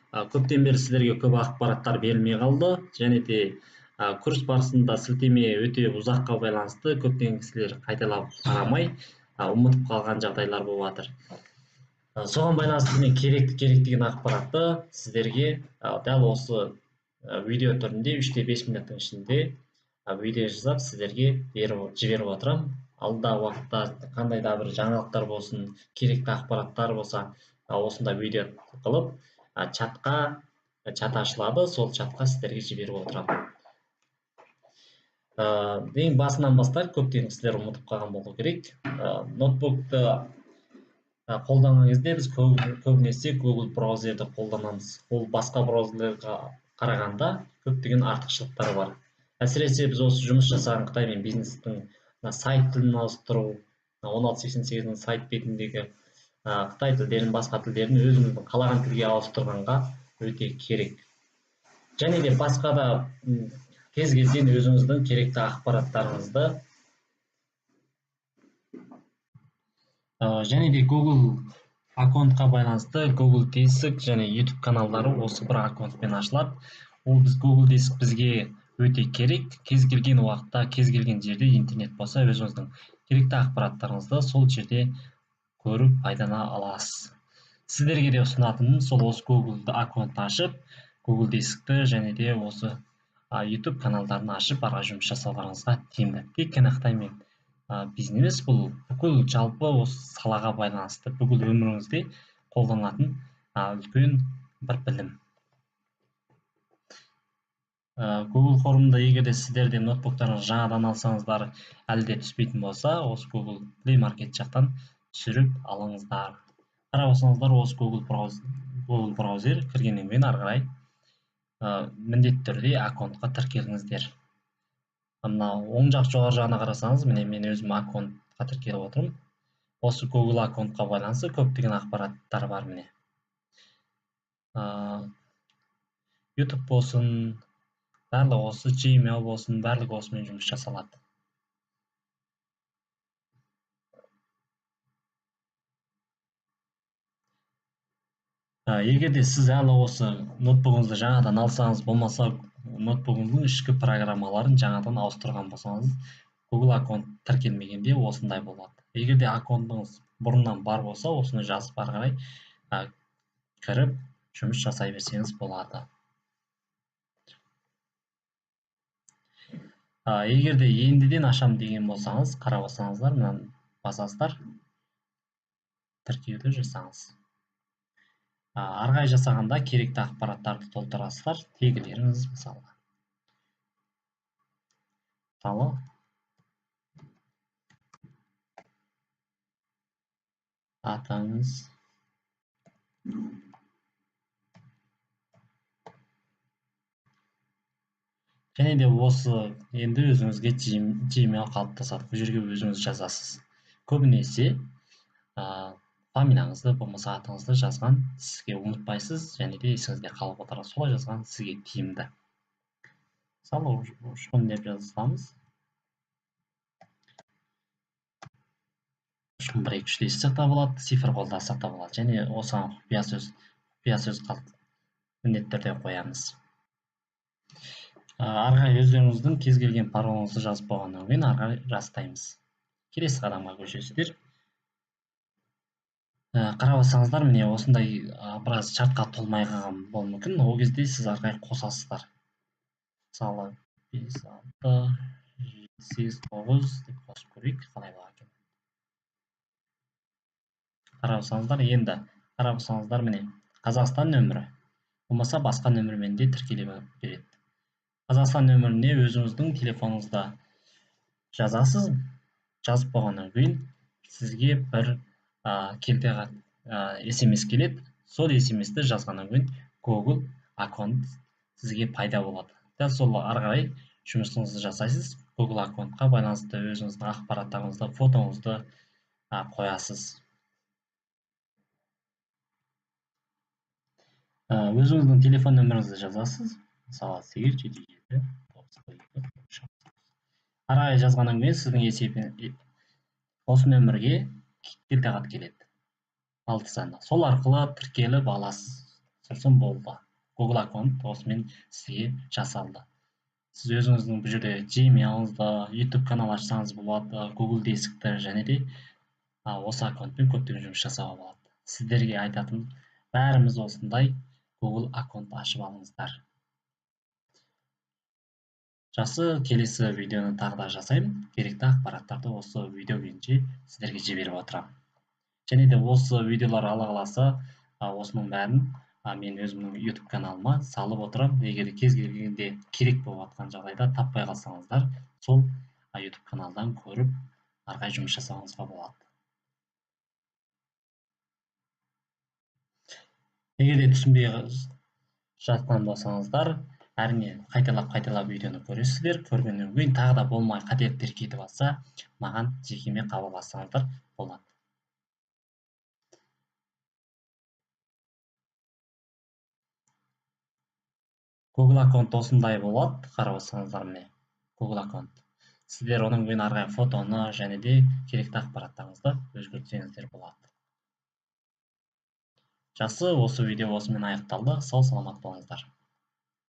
Көптен бері сіздерге көп ақпараттар берілмей қалды. Және де курс барысында сілтеме өте ұзаққа байланысты көптеген кісілер қайталап қарамай, ұмытып қалған жағдайлар болып жатыр. Соған байланысты мен керек деген ақпаратты сіздерге дәл осы видео түрінде 3-5 минуттың ішінде видео жасап сіздерге жіберіп отырамын. Алдағы уақытта қандай да бір жаңалықтар болсын, керекті ақпараттар болса, осындай видео қылып, чат ашылады, сол чатқа сіздерге жіберіп отырамын. Ең басынан бастап көптеген кісілер ұмытып қалған болу керек. Ноутбукты қолданған кезде біз көбінесе Google браузерді қолданамыз. Ол басқа браузерлерге қарағанда көптеген артықшылықтары бар. Әсіресе біз осы жұмыс жасаған Қытаймен бизнестің сайт тілін ауыстыру, 1688-нің сайт бетіндегі қытай тілдерін, басқа тілдерін өзіміздің қалаған тілге ауыстырғанға өте керек. Және де басқа да кез келген өзіңіздің керекті ақпараттарыңызды және де Google аккаунтқа байланысты Google Диск және YouTube каналдары осы бір аккаунтпен ашылады. Ол біз Google Диск бізге өте керек. Кез келген уақытта, кез келген жерде интернет болса, өзіңіздің керекті ақпараттарыңызды сол жерде көріп пайдалана аласыз. Сіздерге де ұсынатыным сол осы Google аккаунтты ашып, Google Дискті және де осы YouTube каналдарын ашып, арға жұмыс жасауларыңызға тиімді. Тек қана Қытаймен бизнес емес, бұл бүкіл жалпы осы салаға байланысты бүкіл өміріңізде қолданылатын үлкен бір білім. Google Chrome'да егер де сіздер де ноутбуктарыңызды жаңадан алсаңыздар, әлі де түспейтін болса, осы Google Play Market жақтан түсіріп алыңыздар. Қарап алсаңыздар, осы Google браузер кіргеннен кейін ары қарай міндетті түрде аккаунтқа тіркеліңіздер. Мына оң жақ жоғары жағына қарасаңыз, міне мен өзім аккаунтқа тіркеліп отырмын. Осы Google аккаунтқа байланысты көптеген ақпараттар бар міне. YouTube болсын, барлығы осы Gmail болсын, барлығы осымен жұмыс жасалады. Егер де сіз әлі осы ноутбугыңызды жаңадан алсаңыз, болмаса ноутбугыңыздың ішкі программаларын жаңадан ауыстырған болсаңыз, Google аккаунт тіркелмегенде осындай болады. Егер де аккаунтыңыз бұрыннан бар болса, осыны жазып ары қарай кіріп жұмыс жасай берсеңіз болады. Егер де ендіден ашам деген болсаңыз, қарап алсаңыздар, мынаны басасыздар, тіркеуді жасаңыз. Ары қарай жасағанда керекті ақпараттарды толтырасыздар, тегілеріңіз мысалға. Мысалы, атыңыз, және де осы енді өзіңізге Gmail қалыптасады. Бұл жерге өзіңіз жазасыз. Көбінесе фамилияңызды болмаса атыңызды жазған сізге ұмытпайсыз және де есіңізде қалып отырады. Солай жазған сізге тиімді. Мысалы, Ұшқын деп жазсамыз, Ұшқын 1 2 3 десек те болады, цифр қолдасақ та болады. Және осыған құпия сөз міндетті түрде қоямыз. Ары қарай өздеріңіздің кез келген паролыңызды жазып болғаннан кейін ары қарай растаймыз. Келесі қадамға көшесіздер. Қарап алсаңыздар, міне осындай біраз шартқа толмай қалған болуы мүмкін. Ол кезде сіз ары қарай қосасыздар. Мысалы, 5, 6, 7, 8, 9 деп қосып көрейік, қалай болады екен. Қарап алсаңыздар, енді қарап алсаңыздар, міне Қазақстан нөмірі болмаса басқа нөмірмен де тіркеле береді. Қазақстан нөміріне өзіңіздің телефоныңызда жазасыз. Жазып болғаннан кейін сізге бір келте SMS келеді. Сол SMS-ті жазғаннан кейін Google аккаунт сізге пайда болады. Дәл сол ары қарай жұмысыңызды жасайсыз. Google аккаунтқа байланысты өзіңіздің ақпараттарыңызды, фотоңызды қоясыз. Өзіңіздің телефон нөміріңізді жазасыз. Мысалы, 8 7 7 9 2 3. Ары қарай жазғаннан кейін сіздің есебіңіз осы нөмірге келте хат келеді. 6 санды. Сол арқылы тіркеліп аласыз. Сосын болды. Google аккаунт осымен сізге жасалды. Сіз өзіңіздің бұл жерде Gmail-ыңызды, YouTube канал ашсаңыз болады, Google дискті және де осы аккаунтпен көптеген жұмыс жасауға болады. Сіздерге айтатыным, бәріміз осындай Google аккаунт ашып алыңыздар. Жақсы, келесі видеоны тағы да жасаймын. Керекті ақпараттарды осы видео күйінше сіздерге жіберіп отырамын. Және де осы видеолар ала қаласа, осының бәрін мен өзімнің YouTube каналыма салып отырамын. Егер кез келгенде керек болып жатқан жағдайда таппай қалсаңыздар, сол YouTube каналдан көріп, ары қарай жұмыс жасауыңызға болады. Егер де түсінбей жатқан болсаңыздар, әрине қайталап-қайталап видеоны көресіздер. Көргеннен кейін тағы да болмай қателіктер кетіп алса, маған жекеме хабарлассаңыздар болады. Google аккаунт осындай болады, қарап отырсаңыздар міне Google аккаунт. Сіздер оның кейін ары қарай фотоны және де керекті ақпараттарыңызды өзгертсеңіздер болады. Жақсы, осы видео осымен аяқталды. Сау саламат болыңыздар.